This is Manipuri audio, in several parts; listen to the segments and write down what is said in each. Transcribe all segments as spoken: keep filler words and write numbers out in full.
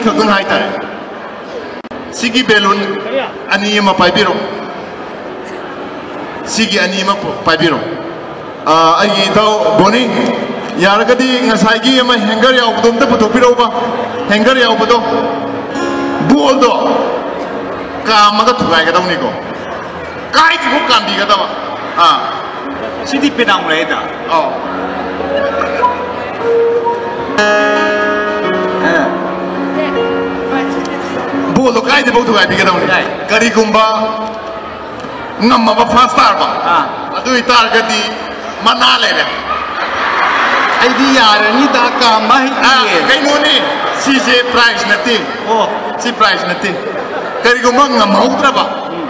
ꯈꯛꯇꯪ ꯍꯥꯏꯇꯥꯔꯦ꯫ ꯁꯤꯒꯤ ꯕꯦꯂꯨꯟ ꯑꯅꯤ ꯑꯃ ꯄꯥꯏꯕꯤꯔꯣ꯫ ꯁꯤꯒꯤ ꯑꯅꯤ ꯑꯃ ꯄꯥꯏꯕꯤꯔꯣ꯫ ꯑꯥ, ꯑꯩꯒꯤ ꯏꯇꯥꯎ ꯕꯣꯅꯤ, ꯌꯥꯔꯒꯗꯤ ꯉꯁꯥꯏꯒꯤ ꯑꯃ ꯍꯦꯡꯒꯔ ꯌꯥꯎꯕꯗꯣ ꯑꯝꯇ ꯄꯨꯊꯣꯛꯄꯤꯔꯛꯎꯕ꯫ ꯍꯦꯡꯒꯔ ꯌꯥꯎꯕꯗꯣ, ꯕꯣꯜꯗꯣ ꯀꯥꯝꯃꯒ ꯊꯨꯒꯥꯏꯒꯗꯧꯅꯤꯀꯣ꯫ ꯀꯥꯏꯗ꯭ꯔꯤꯐꯥꯎ ꯀꯥꯝꯕꯤꯒꯗꯕ꯫ ꯑꯥ꯫ ꯁꯤꯗꯤ ꯄꯦꯅꯥꯎ ꯂꯩꯗ꯫ ꯑꯧ꯫ ꯑꯥ꯫ ꯕꯣꯜꯗꯣ ꯀꯥꯏꯗ꯭ꯔꯤꯐꯥꯎ ꯊꯨꯒꯥꯏꯕꯤꯒꯗꯧꯅꯤ꯫ ꯌꯥꯏ꯫ ꯀꯔꯤꯒꯨꯝꯕ ꯉꯝꯃꯕ ꯐꯥꯁ ꯇꯥꯔꯕ꯫ ꯑꯥ꯫ ꯑꯗꯨ ꯑꯣꯏꯇꯥꯔꯒꯗꯤ ꯃꯅꯥ ꯂꯩꯔꯦ꯫ ꯑꯩꯗꯤ ꯌꯥꯔꯅꯤꯗ, ꯀꯥꯝꯕ ꯑꯥ, ꯍꯩꯇꯤꯌꯦ꯫ ꯀꯩꯅꯣꯅꯤ, ꯁꯤꯁꯦ ꯄ꯭ꯔꯥꯏꯖ ꯅꯠꯇꯦ꯫ ꯑꯣ꯫ ꯁꯤ ꯄ꯭ꯔꯥꯏꯖ ꯅꯠꯇꯦ꯫ ꯀꯔꯤꯒꯨꯝꯕ ꯉꯝꯍꯧꯗ꯭ꯔꯕ, ꯎꯝ꯫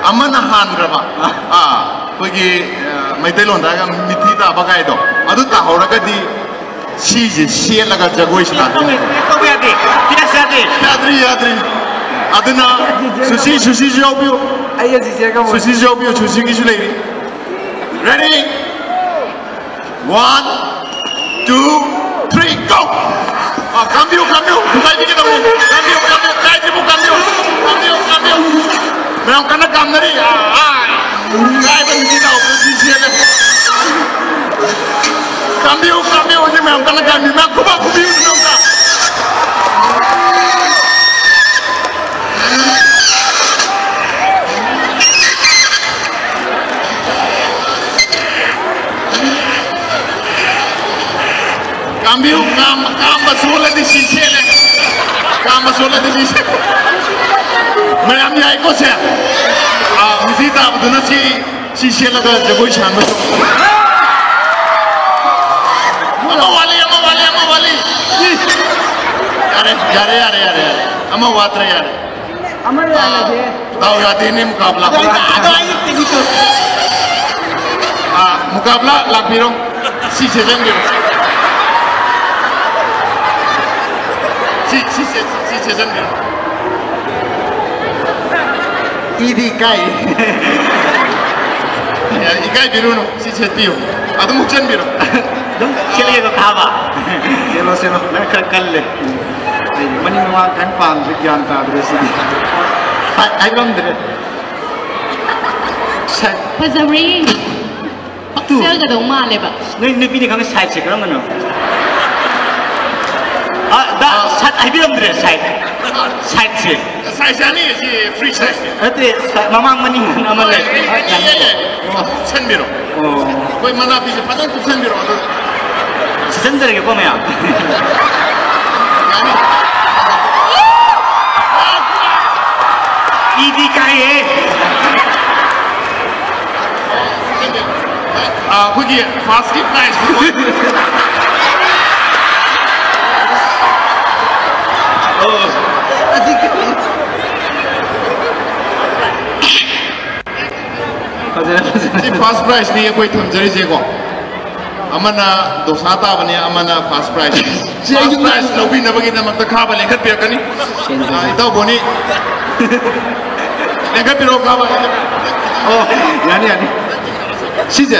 ꯑꯃꯅ ꯍꯥꯟꯈ꯭ꯔꯕ, ꯑꯥ꯫ ꯑꯥ, ꯑꯩꯈꯣꯏꯒꯤ, ꯑ, ꯃꯩꯇꯩꯂꯣꯟꯗ ꯍꯥꯏꯔꯒ ꯃꯤꯊꯤ ꯇꯥꯕ ꯀꯥꯏꯗꯣ, ꯑꯗꯨ ꯇꯥꯍꯧꯔꯒꯗꯤ ꯁꯤꯁꯦ ꯁꯦꯠꯂꯒ ꯖꯒꯣꯏ ꯁꯥꯗꯣꯏꯅꯦ꯫ ꯇꯧꯕ ꯌꯥꯗꯦ꯫ ꯌꯥꯗ꯭ꯔꯤ, ꯌꯥꯗ꯭ꯔꯤ꯫ ꯑꯗꯨꯅ ꯁꯨꯁꯤ, ꯁꯨꯁꯤꯁꯨ ꯌꯥꯎꯕꯤꯌꯨ꯫ ꯑꯩ ꯍꯧꯖꯤꯛ ꯆꯦꯟꯒꯝꯃꯣꯏ꯫ ꯁꯨꯁꯤꯁꯨ ꯌꯥꯎꯕꯤꯌꯨ, ꯁꯨꯁꯤꯒꯤꯁꯨ ꯂꯩꯔꯤ꯫ Ready? One, two, three, go! ꯑꯥ, ꯀꯥꯝꯕꯤꯌꯨ, ꯀꯥꯝꯕꯤꯌꯨ, ꯊꯨꯒꯥꯏꯕꯤꯒꯗꯧꯅꯤ꯫ ꯀꯥꯝꯕꯤꯌꯨ, ꯀꯥꯝꯕꯤꯌꯨ, ꯀꯥꯏꯗ꯭ꯔꯤꯕꯨ ꯀꯥꯝꯕꯤꯌꯨ꯫ ꯀꯥꯝꯕꯤꯌꯨ, ꯀꯥꯝꯕꯤꯌꯨ꯫ ꯃꯌꯥꯝ ꯀꯟꯅ ꯀꯥꯝꯅꯔꯤ꯫ ꯑꯥ, ꯑꯥ꯫ ꯀꯥꯏꯕ ꯅꯨꯃꯤꯠ ꯂꯥꯎꯕꯗ ꯁꯤ ꯆꯦꯜꯂꯦ꯫ ꯀꯥꯝꯕꯤꯌꯨ, ꯀꯥꯝꯕꯤꯌꯨ, ꯍꯧꯖꯤꯛ ꯃꯌꯥꯝ ꯀꯟꯅ ꯀꯥꯝꯕꯤ꯫ ꯃꯌꯥꯝ ꯈꯨꯕꯥꯛ ꯈꯨꯕꯤꯌꯨ ꯑꯝꯇ꯫ ꯀꯥꯝꯕꯤꯌꯨ, ꯀꯥꯝ-, ꯀꯥꯝꯕ ꯁꯣꯜꯂꯗꯤ ꯁꯤ ꯁꯦꯠꯂꯦ꯫ ꯀꯥꯝꯕ ꯁꯣꯜꯂꯗꯤ ꯁꯤ ꯁꯦꯠꯂꯦ꯫ ꯃꯌꯥꯝ ꯌꯥꯏꯀꯣ ꯁꯦ? ꯑꯥ, ꯃꯤꯊꯤ ꯇꯥꯕꯗꯨꯅ ꯁꯤ, ꯁꯤ ꯁꯦꯠꯂꯒ ꯖꯒꯣꯏ ꯁꯥꯍꯟꯕ꯫ ꯑꯃ ꯋꯥꯠꯂꯤ, ꯑꯃ ꯋꯥꯠꯂꯤ, ꯑꯃ ꯋꯥꯠꯂꯤ꯫ ꯏ! ꯌꯥꯔꯦ, ꯌꯥꯔꯦ, ꯌꯥꯔꯦ, ꯌꯥꯔꯦ, ꯌꯥꯔꯦ꯫ ꯑꯃ ꯋꯥꯠꯇ꯭ꯔꯦ, ꯌꯥꯔꯦ꯫ ꯑꯃ ꯑꯥ, ꯌꯥꯜꯂꯒꯦ꯫ ꯗꯥꯎ ꯌꯥꯗꯦꯅꯦ, ꯃꯨꯀꯥꯕꯂꯥ꯫ ꯑꯗꯣ ꯑꯩ, ꯑꯗꯣ ꯑꯩ ꯇꯦꯛꯅꯤꯛꯇꯣ꯫ ꯑꯥ, ꯃꯨꯀꯥꯕꯂꯥ ꯂꯥꯛꯄꯤꯔꯣ꯫ ꯁꯤ ꯁꯦꯠꯆꯟꯕꯤꯔꯣ꯫ ꯁꯤ, ꯁꯤ ꯁꯦ-, ꯁꯤ ꯁꯦꯠꯆꯟꯕꯤꯔꯣ꯫ ꯏꯗꯤ ꯏꯀꯥꯏ꯫ ꯏꯀꯥꯏꯕꯤꯔꯨꯅꯨ, ꯁꯤ ꯁꯦꯠꯄꯤꯌꯨ꯫ ꯑꯗꯨꯝ ꯍꯨꯛꯆꯟꯕꯤꯔꯣ꯫ ꯑꯗꯨꯝ ꯁꯦꯠꯂꯒꯦꯀꯣ, ꯊꯥꯕ꯫ ꯁꯦꯠꯂꯣ, ꯁꯦꯠꯂꯣ꯫ ꯅꯪ ꯈꯔ ꯀꯜꯂꯦ꯫ ꯑꯩꯗꯤ ꯃꯅꯤꯡ ꯃꯥ ꯀꯟ ꯄꯥꯝꯗ꯭ꯔꯦ, ꯒ꯭ꯌꯥꯟ ꯇꯥꯗ꯭ꯔꯦ ꯁꯤꯗꯤ꯫ ꯍꯥꯏ-, ꯍꯥꯏꯔꯝꯗ꯭ꯔꯦ꯫ ꯁꯛ-, ꯐꯖꯕ꯭ꯔꯥ ꯌꯦꯡꯒꯦ꯫ ꯇꯨ꯫ ꯄꯛꯆꯒꯗꯧ ꯃꯥꯜꯂꯦꯕ꯫ ꯅꯣꯏ ꯅꯨꯄꯤꯅ ꯈꯪꯉꯦ ꯁꯥꯏꯠꯁꯦ ꯀꯔꯝꯕꯅꯣ? ꯑ, ꯗꯥ, ꯁꯥꯏꯠ ꯍꯥꯏꯕꯤꯔꯝꯗ꯭ꯔꯦ, ꯁꯥꯏꯠ꯫ ꯁꯥꯏꯠꯁꯦ꯫ ꯁꯥꯏꯠꯁꯦ ꯑꯅꯤ, ꯁꯤ ꯐ꯭ꯔꯤ ꯁꯥꯏꯠꯁꯦ꯫ ꯅꯠꯇꯦ, ꯁꯥꯏꯠ ꯃꯃꯥꯡ ꯃꯅꯤꯡ ꯑꯃ ꯂꯩ꯫ ꯍꯣꯏ, ꯌꯥꯏ, ꯌꯥꯏ, ꯌꯥꯏ꯫ ꯑꯣ꯫ ꯁꯟꯕꯤꯔꯣ꯫ ꯑꯣ꯫ ꯑꯩꯈꯣꯏ ꯃꯅꯥꯄꯤꯁꯦ ꯐꯖꯅ ꯀꯨꯞꯁꯟꯕꯤꯔꯣ, ꯑꯗꯨ ꯁꯤꯖꯟꯖꯔꯒꯦꯀꯣ, ꯃꯌꯥꯝ꯫ ꯌꯥꯅꯤ꯫ ꯏꯗꯤ ꯀꯥꯏꯌꯦ꯫ ꯑꯥ, ꯑꯩꯈꯣꯏꯒꯤ ꯐꯥꯔꯁꯀꯤ ꯄ꯭ꯔꯥꯏꯖ꯫ ꯑꯣ꯫ ꯐꯖꯔꯦ, ꯐꯖꯔꯦ꯫ ꯁꯤ ꯐꯥꯔꯁ ꯄ꯭ꯔꯥꯏꯖꯅꯤ ꯑꯩꯈꯣꯏ ꯊꯝꯖꯔꯤꯁꯦꯀꯣ꯫ ꯑꯃꯅ ꯗꯣꯁꯥ ꯇꯥꯕꯅꯤ, ꯑꯃꯅ ꯐꯥꯔꯁ ꯄ꯭ꯔꯥꯏꯖ꯫ ꯁꯤ ꯑꯩꯁꯨ ꯐꯥꯔꯁ ꯄ꯭ꯔꯥꯏꯖ ꯂꯧꯕꯤꯅꯕꯒꯤꯗꯃꯛꯇ ꯈꯥꯕ ꯂꯦꯡꯈꯠꯄꯤꯔꯛꯀꯅꯤ꯫ ꯁꯦꯟ, ꯁꯦꯟ, ꯑꯥ, ꯁꯦꯟ꯫ ꯏꯇꯥꯎ ꯕꯣꯅꯤ꯫ ꯂꯦꯡꯈꯠꯄꯤꯔꯛꯑꯣ, ꯈꯥꯕ꯫ ꯑꯣ, ꯌꯥꯅꯤ, ꯌꯥꯅꯤ꯫ ꯁꯤꯁꯦ?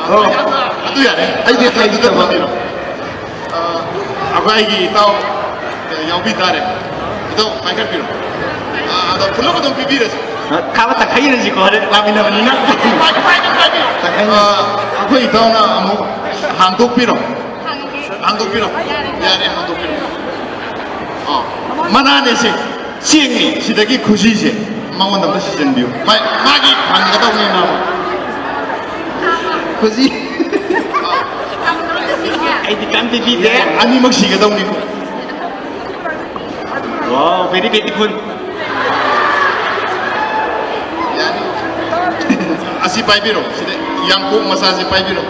ꯑꯣ꯫ ꯑꯗꯨ ꯌꯥꯔꯦ꯫ ꯑꯩꯗꯤ ꯑꯗꯨꯗ ꯍꯩꯇꯕ꯫ ꯊꯝꯕꯤꯔꯣ꯫ ꯑ, ꯑꯩꯈꯣꯏ ꯑꯩꯒꯤ ꯏꯇꯥꯎ ꯌꯥꯎꯕꯤ ꯇꯥꯔꯦ꯫ ꯏꯇꯥꯎ, ꯄꯥꯏꯈꯠꯄꯤꯔꯣ꯫ ꯑ, ꯑꯗꯣ ꯄꯨꯂꯞ ꯑꯗꯨꯝ ꯄꯤꯕꯤꯔꯁꯤ꯫ ꯑ, ꯈꯥꯕ ꯇꯪꯈꯥꯏ ꯌꯦꯟꯅꯁꯤꯀꯣ, ꯍꯣꯔꯦꯟ ꯂꯥꯛꯃꯤꯟꯅꯕꯅꯤꯅ꯫ ꯄꯥꯏ-, ꯄꯥꯏ-, ꯄꯥꯏꯕꯤꯔꯣ꯫ ꯇꯪꯈꯥꯏ꯫ ꯑ, ꯑꯩꯈꯣꯏ ꯏꯇꯥꯎꯅ ꯑꯃꯨꯛ ꯍꯥꯡꯗꯣꯛꯄꯤꯔꯣ꯫ ꯍꯥꯡꯗꯣꯛꯄꯤꯔꯣ꯫ ꯌꯥꯔꯦ, ꯍꯥꯡꯗꯣꯛꯄꯤꯔꯣ꯫ ꯑ, ꯃꯅꯥꯅꯦ ꯁꯤ꯫ ꯆꯦꯡꯅꯤ꯫ ꯁꯤꯗꯒꯤ ꯈꯨꯖꯤꯁꯦ ꯃꯉꯣꯟꯗ ꯑꯝꯇ ꯁꯤꯖꯤꯟꯕꯤꯌꯨ꯫ ꯃꯥ-, ꯃꯥꯒꯤ ꯐꯪꯒꯗꯧꯅꯦ ꯃꯥ꯫ ꯈꯨꯖꯤ꯫ ꯑꯩꯗꯤ ꯀꯩꯝ ꯄꯤꯕꯤꯗꯦ꯫ ꯑꯅꯤꯃꯛ ꯁꯤꯒꯗꯧꯅꯤ꯫ Wow, very beautiful. ꯌꯥꯅꯤ꯫ ꯑꯁꯤ ꯄꯥꯏꯕꯤꯔꯣ꯫ ꯁꯤꯗ ꯌꯥꯡꯀꯣꯛ ꯃꯆꯥꯁꯤ ꯄꯥꯏꯕꯤꯔꯣ꯫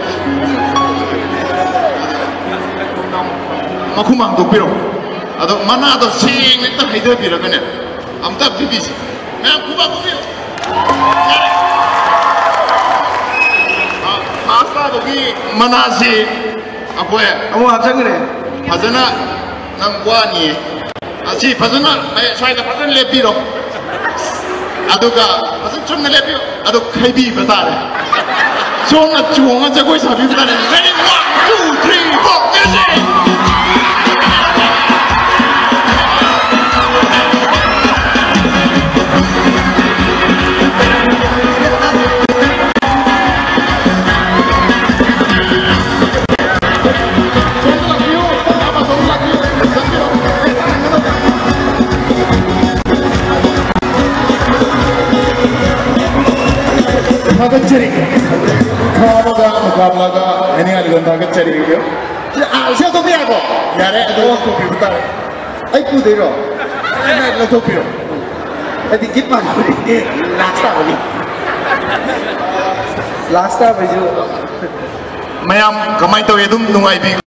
ꯃꯈꯨꯝ ꯍꯥꯡꯗꯣꯛꯄꯤꯔꯣ꯫ ꯑꯗꯣ ꯃꯅꯥꯗꯣ ꯁꯦꯡꯅ ꯍꯦꯛꯇ ꯍꯩꯊꯕꯤꯔꯒꯅꯦ, ꯑꯝꯇ ꯄꯤꯕꯤꯁꯤ꯫ ꯃꯌꯥꯝ ꯈꯨꯕꯥꯛ ꯈꯨꯕꯤꯌꯨ꯫ ꯌꯥꯔꯦ꯫ ꯑ, ꯐꯥꯔꯁ ꯇꯥꯕꯒꯤ ꯃꯅꯥꯁꯤ ꯑꯩꯈꯣꯏ ꯑꯃꯨꯛ ꯍꯥꯞꯆꯟꯈ꯭ꯔꯦ꯫ ꯐꯖꯅ ꯅꯪ ꯋꯥꯅꯤꯌꯦ꯫ ꯑꯁꯤ ꯐꯖꯅ, ꯑꯦ, ꯁ꯭ꯋꯥꯏꯗ ꯐꯖꯅ ꯂꯦꯞꯄꯤꯔꯣ꯫ ꯑꯗꯨꯒ ꯐꯖꯅ ꯆꯨꯝꯅ ꯂꯦꯞꯄꯤꯌꯨ꯫ ꯑꯗꯨ ꯈꯩꯕꯤꯕ ꯇꯥꯔꯦ꯫ ꯁꯣꯝꯅ ꯆꯣꯡꯉ ꯖꯒꯣꯏ ꯁꯥꯕꯤꯕ ꯇꯥꯔꯦ꯫ Ready, one, two, three, four, music! ꯊꯥꯒꯠꯆꯔꯤ꯫ ꯐꯥꯕꯒ ꯃꯨꯀꯥꯕꯂꯥꯒ ꯍꯥꯏꯅꯤꯡꯉꯥꯏ ꯂꯩꯇꯅ ꯊꯥꯒꯠꯆꯔꯤ꯫ ꯁꯤ, ꯑꯥ, ꯁꯤ ꯂꯧꯊꯣꯛꯄ ꯌꯥꯏꯀꯣ? ꯌꯥꯔꯦ, ꯑꯗꯨ ꯑꯣ꯫ ꯂꯧꯊꯣꯛꯄꯤꯕ ꯇꯥꯔꯦ꯫ ꯑꯩ ꯄꯨꯗꯣꯏꯔꯣ? ꯑꯩꯅ ꯂꯧꯊꯣꯛꯄꯤꯔꯣ꯫ ꯑꯩꯗꯤ ꯒꯤꯐ ꯃꯥꯟꯕꯅꯤ꯫ ꯂꯥꯁ ꯇꯥꯕꯅꯤ꯫ ꯂꯥꯁ ꯇꯥꯕꯩꯁꯨ꯫ ꯃꯌꯥꯝ ꯀꯃꯥꯏꯅ ꯇꯧꯋꯤ? ꯑꯗꯨꯝ ꯅꯨꯡꯉꯥꯏꯕꯤ?